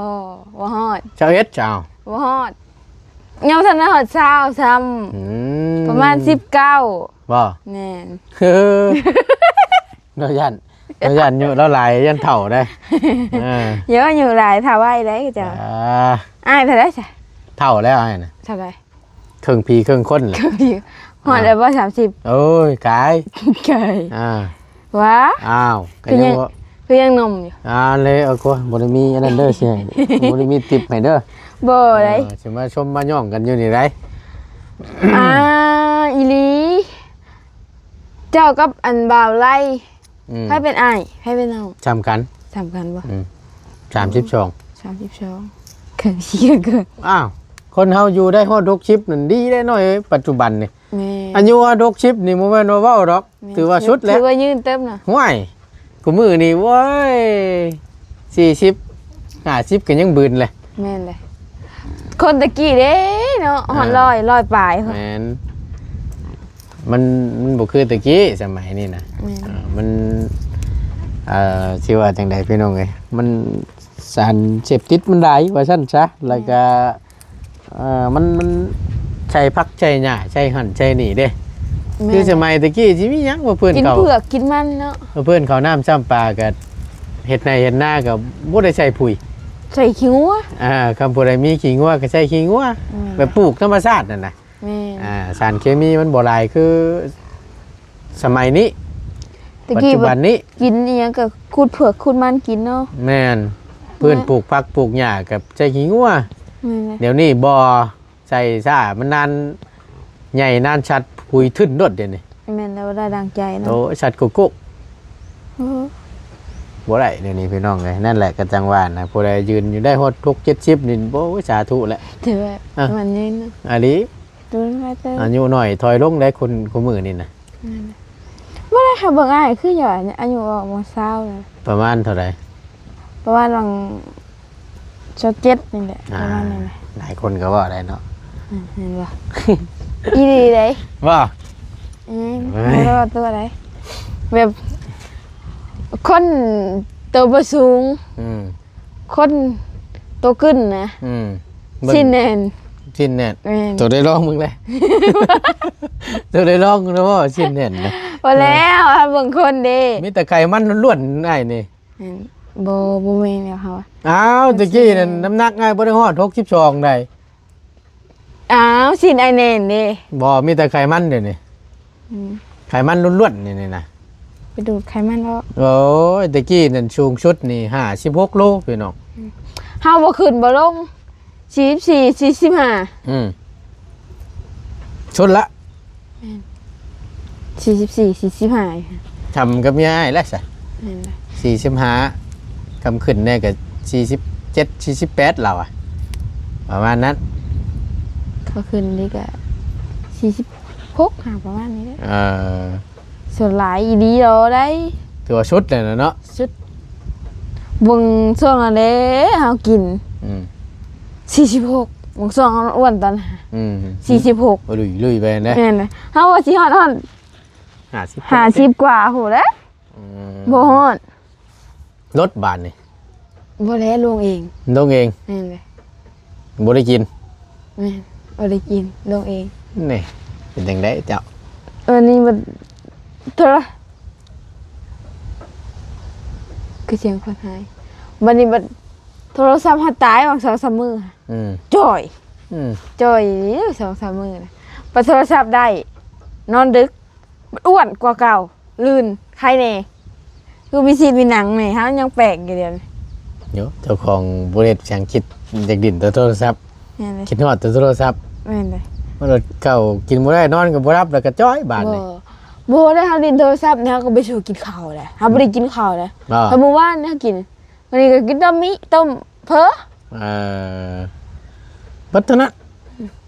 ບໍ່ຮອດ. ຊາວເອັດ ຊາວ ບໍ່ຮອດ. ຍັງບໍ່ທັນໄດ້ຮອດຊາວຊ້ຳ. ອືມ ປະມານສິບເກົ້າ. ບໍ່? ແມ່ນ. ລາວຢ້ານ ລາວຢ້ານອາຍຸລາວຫຼາຍ ຢ້ານເຖົ້າໄດ໋. ເອີ ຢ່າວ່າອາຍຸຫຼາຍ ຖ້າໄວໄດ໋ເຈົ້າ. ອ່າ ອ້າຍເທົ່າໃດຊະ? ເຖົ້າແລ້ວອ້າຍນະ. ເທົ່າໃດ? ເຄິ່ງຜີເຄິ່ງຄົນແຫຼະ. ເຄິ່ງຜີ ຮອດແລ້ວບໍ່ ອ່າ ສາມສິບ? ໂອ້ຍ ກາຍ ກາຍ. ອ່າ ຫວາ ອ້າວ ກໍຍັງ ຄືຍັງ ຄືຍັງໜຸ່ມຢູ່. ອ່າ ແລ້ວກໍບໍ່ໄດ້ມີອັນນັ້ນເດີ ຊິໃຫ້ ບໍ່ໄດ້ມີຕິບໃຫ້ເດີ. ບໍ່ໄດ໋ ເອີ ຊິມາຊົມມາຍ້ອງກັນຢູ່ນີ້ໄດ໋. ອ່າ ອີ່ຫຼີ ເຈົ້າກັບອັນບ່າວໄລ ອືມ ໃຜເປັນອ້າຍ ໃຜເປັນນ້ອງ? ສ່ຳກັນ. ສ່ຳກັນບໍ່? ອືມ ສາມສິບສອງ. ສາມສິບສອງ ເກີນ ເກີນ. ອ້າວ ຄົນເຮົາຢູ່ໄດ້ຮອດຫົກສິບນັ້ນດີແລ້ວນ້ອຍເອີຍ ປັດຈຸບັນນີ້. ແມ່ນ. ອາຍຸຮອດຫົກສິບນີ້ບໍ່ແມ່ນວ່າເວົ້າດອກ. ແມ່ນ. ຖືວ່າສຸດແລ້ວ. ຖືວ່າຍືນເຕີບນະ. ຫ້ວຍ ຄູ່ມື້ນີ້ ໂອ້ຍ ສີ່ສິບ ຫ້າສິບກໍຍັງບືນແຫຼະ. ແມ່ນເລີຍ. ຄົນແຕ່ກີ້ເດ້ເນາະ ຮອດ ອ່າ ຮ້ອຍ ຮ້ອຍປາຍ. ແມ່ນ. ມັນ ມັນບໍ່ຄືແຕ່ກີ້ສະໄໝນີ້ນະ. ແມ່ນ. ເອີ ມັນ ເອີ ຊິວ່າຈັ່ງໃດພີ່ນ້ອງເອີຍ ມັນ ສານເສບຕິດມັນຫຼາຍວ່າຊັ້ນຊະ. ແມ່ນ. ແລ້ວກະ ເອີ ມັນ ມັນໃສ່ຜັກໃສ່ຫຍ້າ ໃສ່ຫັ້ນໃສ່ນີ້ເດ້. ແມ່ນ. ຄືສະໄໝແຕ່ກີ້ຊິມີຫຍັງ ວ່າເພື່ອນ ກິນເຂົ້າ ເຜືອກກິນມັນເນາະ. ວ່າເພື່ອນເຂົ້ານ້ຳຊ້ຳປາ ກໍເຮັດໄຮ່ເຮັດນາ ກໍບໍ່ໄດ້ໃສ່ປຸ໋ຍ ໃສ່ຂີ້ງົວ. ອ່າ ຄັນຜູ້ໃດມີຂີ້ງົວກໍໃສ່ຂີ້ງົວ. ແມ່ນ. ແບບປູກທຳມະຊາດນັ້ນນະ. ແມ່ນ. ອ່າ ສານເຄມີມັນບໍ່ຫຼາຍຄືສະໄໝນີ້ ແຕ່ກີ້ ປັດຈຸບັນນີ້ ກິນອີ່ຫຍັງກໍຂູດເຜືອກຂູດມັນກິນເນາະ. ແມ່ນ. ແມ່ນ. ເພື່ອນປູກຜັກປູກຫຍ້າກໍໃສ່ຂີ້ງົວ. ແມ່ນ. ດຽວນີ້ບໍ່ ໃສ່ຊ້າ ມັນນານ ໃຫຍ່ນານ ສັດຜຸຍທຶ້ນໂລດດຽວນີ້. ແມ່ນແລ້ວ ບໍ່ໄດ້ດັ່ງໃຈເນາະ. ໂອ້ຍ ສັດໂກໂກ້. ເອີ ບໍ່ໄດ້ດຽວນີ້ພີ່ນ້ອງເອີຍ. ນັ້ນແຫຼະ ກໍຈັ່ງວ່ານະ ຜູ້ໃດຢືນຢູ່ໄດ້ຮອດຫົກເຈັດສິບນີ້ ໂອ້ຍ ສາທຸແຫຼະ. ຖືວ່າ ອ່ະ ມັນຍືນເນາະ. ອີ່ຫຼີ. ອາຍຸໜ້ອຍຖອຍລົງໄດ໋ ຄົນຄູ່ມື້ນີ້ນະ. ແມ່ນ. ບໍ່ໄດ້ຫາເບິ່ງອ້າຍ ຄືຢູ່ອາຍຸອອກມາຊາວແລ້ວ. ປະມານເທົ່າໃດ? ປະມານຫວ່າງຊາວເຈັດນີ້ແຫຼະ. ອ່າ ປະມານນີ້ແຫຼະ. ຫຼາຍຄົນກໍເວົ້າໄດ້ເນາະ. ອືມ ເຫັນບໍ່? ອີ່ຫຼີເດ້ ບໍ່? ອືມ ເອີຍ ບໍ່ໄດ້ວ່າຕົວໃດ ແບບຄົນໂຕບໍ່ສູງ ອືມ ຄົນໂຕຂຶ້ນນະ ອືມ ເບິ່ງ ຊີ້ນແໜ້ນ ຊີ້ນແໜ້ນ ແມ່ນ ໂຕໄດ້ລອງເບິ່ງແຫຼະ ໂຕໄດ້ລອງນະບໍ່ ຊີ້ນແໜ້ນນະ ບໍ່ແລ້ວ ເອີ ເບິ່ງຄົນເດ້ ມີແຕ່ໄຂມັນລ້ວນໆ ອ້າຍນີ້ ແມ່ນ ບໍ່ ບໍ່ແມ່ນແລ້ວເຮົາ ອ້າວ ແຕ່ກີ້ນັ້ນນ້ຳໜັກອ້າຍບໍ່ໄດ້ຮອດຫົກສິບສອງໃດ ອ້າວ ຊີ້ນອ້າຍແໜ້ນເດ້ ບໍ່ ມີແຕ່ໄຂມັນດຽວນີ້ ອືມ ໄຂມັນລ້ວນໆ ນີ້ ນີ້ນະ ໄປດູດໄຂມັນອອກ ໂອ້ຍ ແຕ່ກີ້ນັ້ນສູງສຸດນີ້ຫ້າສິບຫົກໂລພີ່ນ້ອງ ອືມ ເຮົາບໍ່ຂຶ້ນບໍ່ລົງ ສີ່ສິບສີ່ ສີ່ສິບຫ້າ ອືມ ສຸດລະ ແມ່ນ ສີ່ສິບສີ່ ສີ່ສິບຫ້າ ສ່ຳກັບເມຍອ້າຍແຫຼະຊະ ແມ່ນລະ ສີ່ສິບຫ້າ ຄຳຂຶ້ນແດ່ກໍສີ່ສິບເຈັດ ສີ່ສິບແປດລາວອະ ປະມານນັ້ນ ເຂົາຂຶ້ນນີ້ກໍສີ່ສິບຫົກຫາປະມານນີ້ແຫຼະ ເອີ ສ່ວນຫຼາຍອີ່ຫຼີໂລໄດ໋ ຖືວ່າສຸດແລ້ວນະເນາະ ສຸດ ເບິ່ງຊ່ວງນັ້ນເດ້ ເຮົາກິນ ອືມ ສີ່ສິບຫົກ ເບິ່ງຊ່ວງອ້ວນຕອນ ອືມ ສີ່ສິບຫົກ ລຸຍໆ ໄປນະ ແມ່ນເລີຍ ເຮົາວ່າຊິຮອດ ຮອດ ຫ້າສິບ ຫ້າສິບກວ່າພຸ້ນແຫຼະ ອືມ ບໍ່ຮອດ ລົດບາດນີ້ ບໍ່ແລ້ວ ລົງເອງ ລົງເອງ ແມ່ນເລີຍ ບໍ່ໄດ້ກິນ ແມ່ນ ບໍ່ໄດ້ກິນ ລົງເອງ ນີ້ ເປັນຈັ່ງໃດເຈົ້າ ອັນນີ້ມັນ ໂທລະ ຄືສຽງຄົນຫາຍ ບັດນີ້ບັດໂທລະສັບເຮົາຕາຍຫວ່າງສອງສາມມື້ ອືມ ຈ່ອຍ ອືມ ຈ່ອຍສອງສາມມື້ນະ ບັດໂທລະສັບໄດ້ ນອນດຶກ ອ້ວນກວ່າເກົ່າ ລື່ນ ໄຄແດ່ ຄືມີຊີດມີໜັງແດ່ ເຮົາຍັງແປກຢູ່ດຽວນີ້ ໂຍ ເຈົ້າຂອງບໍ່ເຮັດຫຍັງ ຄິດຢາກຫຼິ້ນແຕ່ໂທລະສັບ ແມ່ນເລີຍ ຄິດຮອດແຕ່ໂທລະສັບ ແມ່ນເລີຍ ມັນເຂົ້າກິນບໍ່ໄດ້ ນອນກໍບໍ່ຫຼັບ ແລ້ວກໍຈ່ອຍບາດນີ້ ບໍ່ ບໍ່ໄດ້ ເຮົາຫຼິ້ນໂທລະສັບນີ້ ເຮົາກໍໄປສູ່ກິນເຂົ້າແຫຼະ ເຮົາບໍ່ໄດ້ກິນເຂົ້າເດ້ ເອີ ເຮົາມື້ວານນີ້ເຮົາກິນ ມື້ນີ້ກໍກິນຕົ້ມໝີ້ ຕົ້ມເຝີ ເອີ ເບິດເທົ່ານັ້ນ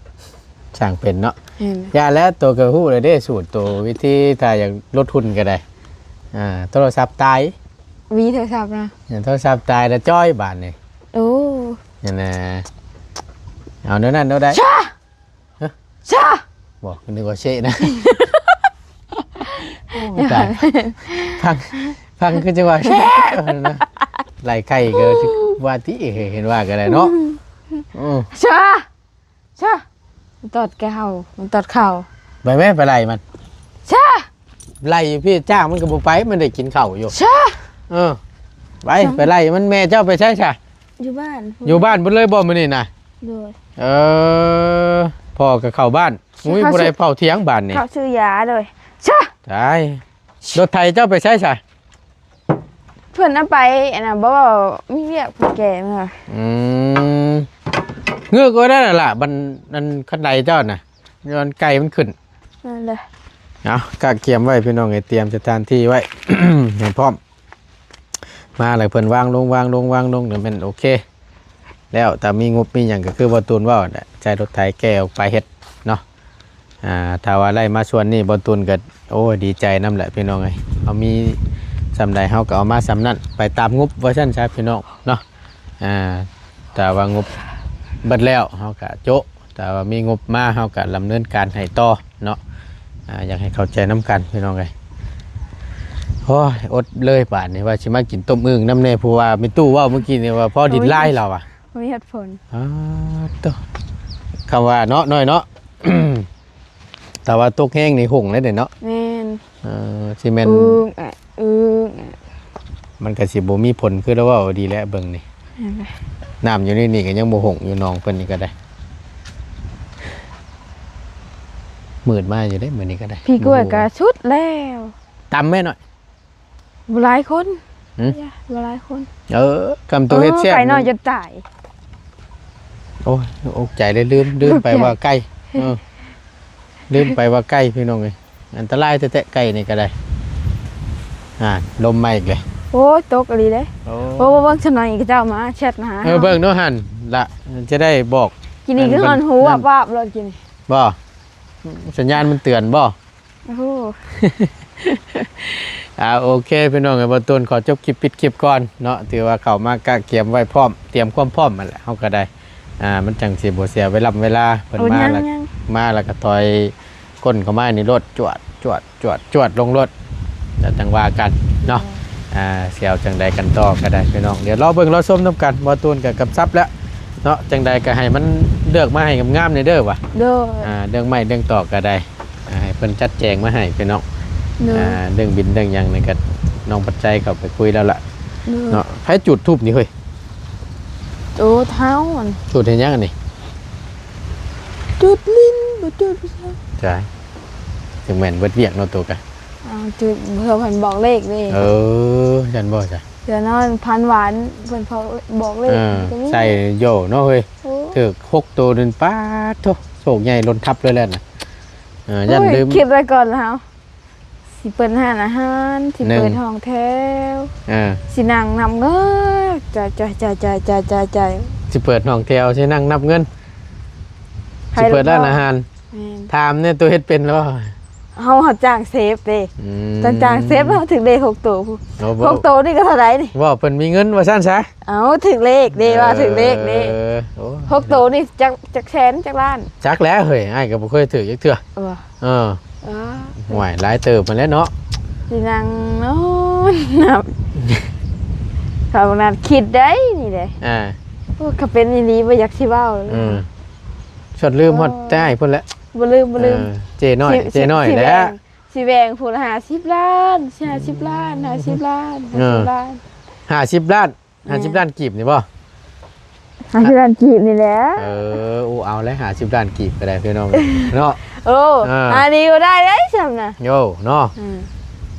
ຊ່າງເປັນເນາະ ແມ່ນ ຢ່າແລ້ວ ໂຕກໍຮູ້ແລ້ວເດ້ ສູດໂຕ ວິທີ ຖ້າຢາກລົດຫຸ່ນກໍໄດ້ ອ່າ ໂທລະສັບຕາຍ ມີໂທລະສັບນະ ໂທລະສັບຕາຍແລ້ວຈ່ອຍບາດນີ້ ໂອ້ ນັ້ນນະ ເອົາແນວນັ້ນເອົາໄດ້ ຊາ ຮະ ຊາ ບໍ່ ນຶກວ່າເຊະນະ ໂອ້ຍ ຕາຍ ຟັງ ຟັງຄືຈະວ່າເຊະນະ ໄລ່ໄກ່ກໍວ່າຕິ ເຫັນວ່າກໍໄດ້ເນາະ ອືມ ຊາ ຊະ ມັນຕອດແກ້ວ ມັນຕອດເຂົ້າ ໄປແມ້ ໄປໄລ່ມັນ ຊະ ໄລ່ຢູ່ພີ້ ຈ້າງມັນກໍບໍ່ໄປ ມັນໄດ້ກິນເຂົ້າຢູ່ ຊະ ເອີ ໄປ ຊະ ໄປໄລ່ມັນ ແມ່ເຈົ້າໄປໃສຊະ ຢູ່ບ້ານ ຢູ່ບ້ານເບິດເລີຍບໍ່ມື້ນີ້ນະ ໂດຍ ເອີ ພໍ່ກໍເຂົ້າບ້ານ ອຸ້ຍ ເຂົ້າ ຜູ້ໃດເຝົ້າຖຽງບ້ານນີ້ ເຂົ້າຊື້ຢາໂດຍ ຊະ ຕາຍ ລົດໄຖເຈົ້າໄປໃສຊະ ເພິ່ນເອົາໄປ ອັນນັ້ນ ບໍ່ ມີວຽກຜູ້ແກ່ມາ ອືມ ເງືອກໄວ້ໄດ້ລະລະ ບັນ ອັນ ຄັນໄດເຈົ້ານະ ຍ້ອນໄກ່ມັນຂຶ້ນ ນັ້ນແຫຼະ ເອົາ ກະກຽມໄວ້ພີ່ນ້ອງເອີຍ ຕຽມສະຖານທີ່ໄວ້ ໃຫ້ພ້ອມ ມາແລ້ວເພິ່ນວາງລົງ ວາງລົງ ວາງລົງ ແລ້ວແມ່ນໂອເຄ ແລ້ວ ຖ້າມີງົບມີຫຍັງກໍຄືບໍ່ຕູນເວົ້າແຫຼະ ໃຊ້ລົດໄຖແກ່ອອກໄປເຮັດເນາະ ອ່າ ຖ້າວ່າໄດ້ມາສ່ວນນີ້ ບໍ່ຕູນກໍ ໂອ້ຍ ດີໃຈນຳແຫຼະພີ່ນ້ອງເອີຍ ເຮົາມີສ່ຳໃດເຮົາກໍເອົາມາສ່ຳນັ້ນ ໄປຕາມງົບວ່າຊັ້ນຊະພີ່ນ້ອງເນາະ ອ່າ ຖ້າວ່າງົບເບິດແລ້ວ ເຮົາກໍໂຈະ ຖ້າວ່າມີງົບມາ ເຮົາກໍດຳເນີນການໃຫ້ຕໍ່ເນາະ ອ່າ ຢາກໃຫ້ເຂົ້າໃຈນຳກັນພີ່ນ້ອງເອີຍ ໂອ້ຍ ອົດເລີຍບາດນີ້ ວ່າຊິມາກິນຕົ້ມອຶ່ງນຳແດ່ ຜູ້ວ່າແມ່ຕູ້ເວົ້າມື້ກີ້ນີ້ວ່າພໍດິນລາຍລາວວ່າ ບໍ່ມີເຫດຜົນ ອ້າ ໂຕ ຄຳວ່າເນາະ ນ້ອຍເນາະ ແຕ່ວ່າຕົກແຮງນີ້ຫົງເລີຍເດ້ເນາະ ແມ່ນ ເອີ ຊິແມ່ນ ອຶ່ງ ອະ ອຶ່ງ ອະ ມັນກໍຊິບໍ່ມີຜົນຄືລາວເວົ້າ ດີແລ້ວເບິ່ງນີ້ ແມ່ນແຫຼະ ນ້ຳຢູ່ໃນນີ້ກໍຍັງບໍ່ຫົງຢູ່ ໜອງເພິ່ນນີ້ກໍໄດ້ ມືດມາຢູ່ເດ້ມື້ນີ້ກໍໄດ້ ພີ່ກ້ວຍກໍສຸດແລ້ວ ຕຳແມ່ນ້ອຍ ບໍ່ຫຼາຍຄົນ ຫືມ? ບໍ່ຫຼາຍຄົນ ເອີ ຄຳໂຕເຮັດແຊບ ເອີ ໄກ່ນ້ອຍຈົນຕາຍ ໂອ້ຍ ອົກໃຈເລີຍ ລືມ ລືມໄປວ່າໄກ່ ເອີ ລືມໄປວ່າໄກ່ພີ່ນ້ອງເອີຍ ອັນຕະລາຍແທ້ໆ ໄກ່ນີ້ກໍໄດ້ ອ່າ ລົມມາອີກເລີຍ ໂອ້ຍ ຕົກອີ່ຫຼີເດ້ ໂອ້ ໂອ້ ເບິ່ງຊະໜ້ອຍ ເຂົາເຈົ້າມາແຊັດມາຫາ ເອີ ເຮົາ ເບິ່ງດູຫັ້ນລະ ຈະໄດ້ບອກ ກິນນີ້ຄື ອັນ ຮອນຫູ ນັ້ນ ວາບໆ ໂລດກິນນີ້ ບໍ່ ສັນຍານມັນເຕືອນບໍ່? ໂອ້ໂຫ ອ່າ ໂອເຄ ພີ່ນ້ອງເອີຍ ບ່າວຕູນຂໍຈົບຄລິບ ປິດຄລິບກ່ອນເນາະ ຖືວ່າເຂົ້າມາກະກຽມໄວ້ພ້ອມ ຕຽມຄວາມພ້ອມຫັ້ນແຫຼະ ເຮົາກໍໄດ້ ອ່າ ມັນຈັ່ງຊິບໍ່ເສຍເວລາ ເວລາເພິ່ນມາແລ້ວ ໂອ້ ຍັງ ມາແລ້ວກໍຖອຍກົ້ນເຂົ້າມາໃນລົດ ຈວດ ຈວດ ຈວດ ຈວດລົງລົດ ແລ້ວຈັ່ງວ່າກັນເນາະ. ອ່າ ຊິເອົາຈັ່ງໃດກັນຕໍ່ກໍໄດ້ພີ່ນ້ອງ ດຽວລໍເບິ່ງລໍຊົມນຳກັນ. ບໍ່ຕູນກໍກຳຊັບແລ້ວເນາະ ຈັ່ງໃດກໍໃຫ້ມັນເລືອກມາໃຫ້ງາມໆແດ່ເດີວ່າ ໂດຍ ອ່າ ເລື່ອງໄມ້ເລື່ອງຕອກກໍໄດ້ ອ່າ ໃຫ້ເພິ່ນຈັດແຈງມາໃຫ້ພີ່ນ້ອງ ໂດຍ ອ່າ ເລື່ອງບິນເລື່ອງຫຍັງນີ້ກໍນ້ອງປັດໄຈເຂົ້າໄປຄຸຍແລ້ວລະ ໂດຍ ເນາະ. ໃຜຈູດທູບນີ້ເຮີ້ຍ? ໂອ້ ທ້າວ ຈູດເຮັດຫຍັງອັນນີ້? ຈູດຫຼິ້ນ ບໍ່ຈູດ ໃຊ່ ຈັ່ງແມ່ນເບິດວຽກເນາະໂຕກະ ອ້າວ ຈູດເພື່ອເພິ່ນບອກເລກເດ້. ເອີ ຊັ້ນບໍ່ຊະ? ເທື່ອນອນຝັນຫວານ ເພິ່ນບອກເລກ ເອີ ກໍມີ ໃສ່ໂຢເນາະເຮີ້ຍ ໂອ້ ຖືກຫົກໂຕນັ້ນ ປາດໂທ້ ໂຊກໃຫຍ່ລົ້ນທັບເລີຍແຫຼະນະ. ເອີ ຢ້ານລືມ ໂອ້ຍ ຄິດໄວ້ກ່ອນແລ້ວ ຊິເປີດຮ້ານອາຫານ ຊິເປີດຫ້ອງແຖວ ເອີ ຊິນັ່ງນັບເງິນ ຈາຍໆໆໆໆ ຊິເປີດຫ້ອງແຖວ ຊິນັ່ງນັບເງິນ ໃຜ ຊິເປີດຮ້ານອາຫານ ແມ່ນ ຖາມແດ່ ໂຕເຮັດເປັນແລ້ວບໍ່? ເຮົາ ເຮົາຈ້າງເຊຟເດ້ ອືມ ຈ້າງ ຈ້າງເຊຟ ເຮົາຖືກເລກຫົກໂຕພຸ້ນ ໂອ້ ຫົກໂຕນີ້ກໍເທົ່າໃດນີ້? ເວົ້າເພິ່ນມີເງິນວ່າຊັ້ນຊະ. ເອົາ ຖືກເລກເດ້ ວ່າຖືກເລກເດ້ ເອີ ໂອ້ ຫົກໂຕນີ້ຈັກ ຈັກແສນ ຈັກລ້ານ? ຈັກແຫຼະເຮີ້ຍ ອ້າຍກໍບໍ່ເຄີຍຖືກຈັກເທື່ອ ເອີ ເອີ ວ້າ ໂອ້ຍ ຫຼາຍເຕີບຫັ້ນແຫຼະເນາະ ຊິນັ່ງນອນນັບ ເຂົານັ້ນຄິດໄດ້ນີ້ເດ້ ອ່າ ໂອ້ ກໍເປັນອີ່ຫຼີ ບໍ່ຢາກຊິເວົ້າເລີຍ ເອີ ຊົດລືມຮອດແຕ່ອ້າຍພຸ້ນແຫຼະ ບໍ່ລືມ ບໍ່ລືມ ເອີ ເຈ້ນ້ອຍ ຊິ ເຈ້ນ້ອຍ ຊິ ແຫຼະ ຊິແບ່ງ ຊິແບ່ງຜູ້ລະຫ້າສິບລ້ານ ຫ້າສິບລ້ານ ຫ້າສິບລ້ານ ເອີ ຫ້າສິບລ້ານ ຫ້າສິບລ້ານ ແມ່ນ ຫ້າສິບລ້ານກີບນີ້ບໍ່? ຫ້າສິບລ້ານກີບນີ້ແຫຼະ ເອີ ໂອ້ ເອົາແຫຼະ ຫ້າສິບລ້ານກີບກໍໄດ້ພີ່ນ້ອງເນາະ ໂອ້ ອ່າ ອັນນີ້ກໍໄດ້ເດ້ຊ່ຳນະ ໂອ້ ເນາະ ອືມ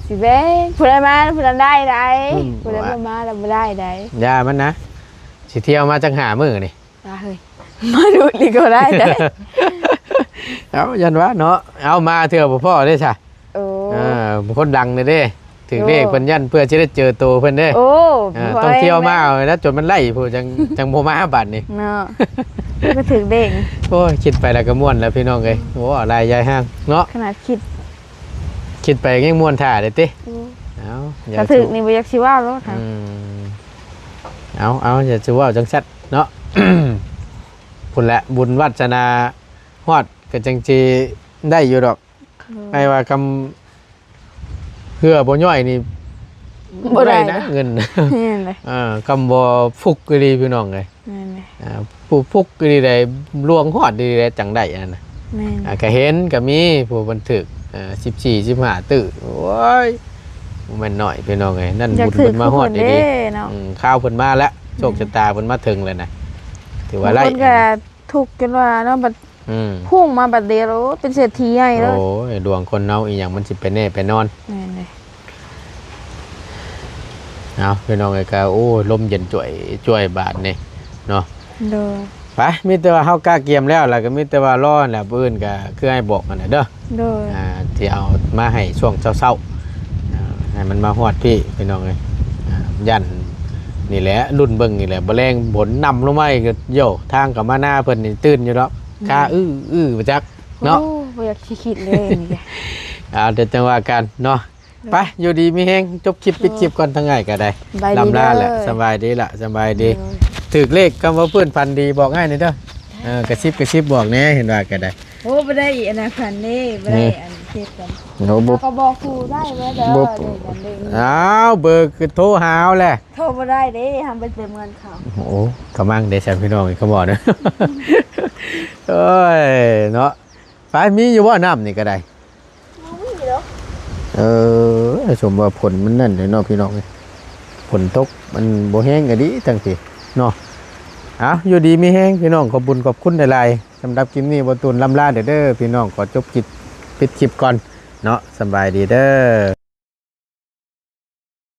ຊິແບ່ງ ຜູ້ໃດມາຜູ້ນັ້ນໄດ້ໄດ໋ ອືມ ຜູ້ໃດບໍ່ມາລະບໍ່ໄດ້ໄດ໋ ຢ່າມັນນະ ຊິທ່ຽວມາຈັກຫ້າມື້ນີ້ ລາເຮີ້ຍ ມາດູນີ້ກໍໄດ້ເດ້ ເອົາ ຢ້ານວ່າເນາະ ເອົາ ມາເທື່ອບໍ່ພໍເດ້ຊະ ໂອ້ ອ່າ ຄົນດັງເດ້ ຖືກເລກ ໂອ້ ເພິ່ນຢ້ານເພື່ອຊິໄດ້ເຈີໂຕເພິ່ນເດ້ ໂອ້ ອ່າ ຕ້ອງທ່ຽວມາແລ້ວ ຈົນມັນໄລ່ພຸ້ນ ຈັ່ງ ຈັ່ງບໍ່ມາບາດນີ້ເນາະ ກໍຖືກເລກ ໂອ້ຍ ຄິດໄປແລ້ວກໍມ່ວນແລ້ວພີ່ນ້ອງເອີຍ ໂອ້ ຫຼາຍຢາຍຮ່າງເນາະ ຂະໜາດຄິດ ຄິດໄປຍັງມ່ວນຖ້າເດ້ຕິ ໂອ້ ເອົາ ຖ້າຖືກນີ້ບໍ່ຢາກຊິເວົ້າແລ້ວ ອືມ ເອົາ ເອົາ ຢ່າຊິເວົ້າຈັ່ງຊັ້ນເນາະ ພຸ້ນແຫຼະ ບຸນວາດສະໜາຮອດກໍຈັ່ງຊິໄດ້ຢູ່ດອກ ໂດຍ ອ້າຍວ່າຄຳເຫື່ອບໍ່ຍ້ອຍນີ້ ບໍ່ໄດ້ ບໍ່ໄດ້ນະ ນະ ເງິນ ແມ່ນເລີຍ ເອີ ຄຳບໍ່ຟຸກອີ່ຫຼີພີ່ນ້ອງເອີຍ ແມ່ນເລີຍ ອ່າ ຜູ້ຟຸກອີ່ຫຼີໃດ ລວງຮອດອີ່ຫຼີໃດ ຈັ່ງໄດ້ອັນນັ້ນນະ ແມ່ນ ອ່າ ກໍເຫັນກໍມີຜູ້ເພິ່ນຖືກ ເອີ ສິບສີ່ ສິບຫ້າຕື້ ໂອ້ຍ ບໍ່ແມ່ນນ້ອຍພີ່ນ້ອງເອີຍ ນັ້ນບຸນເພິ່ນມາຮອດອີ່ຫຼີ ເນາະ ອືມ ຄາວເພິ່ນມາແລ້ວ ໂຊກຊະຕາເພິ່ນມາເຖິງແລ້ວນະ ຖືວ່າໄລ່ ບາງຄົນກໍທຸກຈົນວ່າເນາະ ບັດ ອືມ ພຸ່ງມາບັດດຽວ ໂອ້ ເປັນເສດຖີໃຫຍ່ເລີຍ ໂອ້ຍ ດວງຄົນເຮົາອີ່ຫຍັງມັນຊິໄປແນ່ໄປນອນ ແມ່ນເລີຍ ເອົາ ພີ່ນ້ອງເອີຍ ກໍ ໂອ້ຍ ລົມເຢັນຈວຍຈວຍບາດນີ້ເນາະ ໂດຍ ໄປ ມີແຕ່ວ່າເຮົາກະກຽມແລ້ວ ແລ້ວກໍມີແຕ່ວ່າລໍຫັ້ນແຫຼະ ມື້ອື່ນກໍຄືອ້າຍບອກຫັ້ນແຫຼະເດີ ໂດຍ ອ່າ ທີ່ເອົາມາໃຫ້ຊ່ວງເຊົ້າໆ ອ່າ ໃຫ້ມັນມາຮອດພີ້ ພີ່ນ້ອງເອີຍ ອ່າ ຢ້ານນີ້ແຫຼະ ລຸ້ນເບິ່ງນີ້ແຫຼະ ບໍ່ແລງຝົນນຳລົງມາອີກ ໂຢ ທາງເຂົ້າມານາເພິ່ນນີ້ຕື່ນຢູ່ດອກ ແມ່ນ ຄາອື້ໆ ບໍ່ຈັກເນາະ ໂອ້ ບໍ່ຢາກຊິຄິດເລີຍນີ້ ເອົາ ດຽວຈັ່ງວ່າກັນເນາະ ໂດຍ ໄປ ຢູ່ດີມີແຮງ ຈົບຄລິບ ໂດຍ ປິດຄລິບກ່ອນ ທາງອ້າຍກໍໄດ້ ສະບາຍດີ ລ່ຳລາແຫຼະ ເດີ ສະບາຍດີລະ ສະບາຍດີ ໂດຍ ຖືກເລກ ຄຳວ່າເພື່ອນຝັນດີ ບອກອ້າຍແດ່ເດີ ເອີ ກະຊິບກະຊິບບອກແດ່ ເຫັນວ່າກໍໄດ້ ໂອ້ ບໍ່ໄດ້ອັນນັ້ນ ຝັນເດ້ ບໍ່ໄດ້ ອືມ ອັນເຮັດກັນ ໂອ້ ບໍ່ ເຮົາກໍບອກຜູ້ໄດ້ເບີດເດີ ບໍ່ ເລີກກັນເດ້ ອ້າວ ເບີຄືໂທຫາເອົາແຫຼະ ໂທບໍ່ໄດ້ເດ້ ເຮົາໄປເຕີມເງິນເຂົາ ໂອ້ ກະມັງເດ້ຊັ້ນ ພີ່ນ້ອງ ເຂົາບອກເດີ ໂອ້ຍ ເນາະ ໄປ ມີຢູ່ບໍ່ນ້ຳນີ້ກໍໄດ້ ບໍ່ມີດອກ ເອີ ສົມວ່າຝົນມັນນັ້ນແຫຼະເນາະ ພີ່ນ້ອງເອີຍ ຝົນຕົກມັນບໍ່ແຮງກໍດີທັງທີເນາະ ເອົາ ຢູ່ດີມີແຮງ ພີ່ນ້ອງ ຂອບບຸນຂອບຄຸນຫຼາຍໆ ສຳລັບຄລິບນີ້ ບໍ່ຕູນລ່ຳລາເດີ ພີ່ນ້ອງ ຂໍຈົບຄລິບ ປິດຄລິບກ່ອນເນາະ ສະບາຍດີເດີ.